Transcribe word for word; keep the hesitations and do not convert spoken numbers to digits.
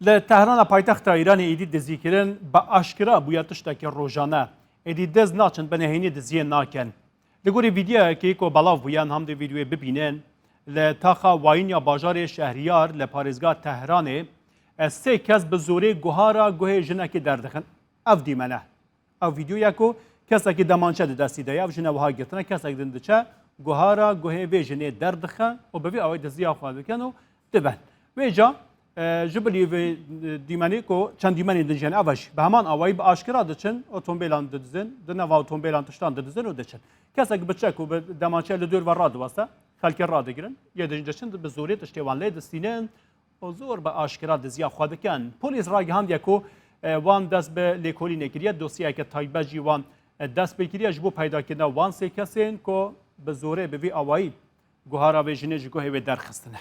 Li Tehrana paytexta Îranê êdî dizîkirin bi aşkira bûye tiştekî rojane. Êdî diz naçin binê hênî diziyê nakin. Li gorî vîdeoyekê ku belav bûye, em ham dê vîdeoyê bibînin, li taxa Wayînya bajarê Şehriyar li parêzgeha Tehranê, e, sê kes bi zorê guhara guhê jinekê derdixin. Ev dîmene. Ew vîdeoya ku kesekî demançe di destî de ye, ev jine wiha girtine, kesek din diçe guhara guhê vê jinê derdixe û bi vî awayî diziya xwe dikin û dibin. Vêca, e, ji bilî vê, e, dîmenê ku çend dîmenên din jî hene, ev e jî bi heman awayî bi aşkira diçin, otomobîlan didizin, di nava otomobîlan tiştan didizin û diçin. Kesek bi çek û bi demançe li dor ve radiweste, xelkê radigirin, yê din diçin bi zorê tiştê wan lê distînin û zor bi aşkira diziya xwe dikin. Polîs ragihandiye ku, e, wan dest bi lêkolînê kiriye, dosyeyeke taybet jî wan, e, dest pê kiriye ji bo peydakirina wan sê kesên ku bi zorê bi vî awayî guhara vê jinê ji guhê wê derxistine.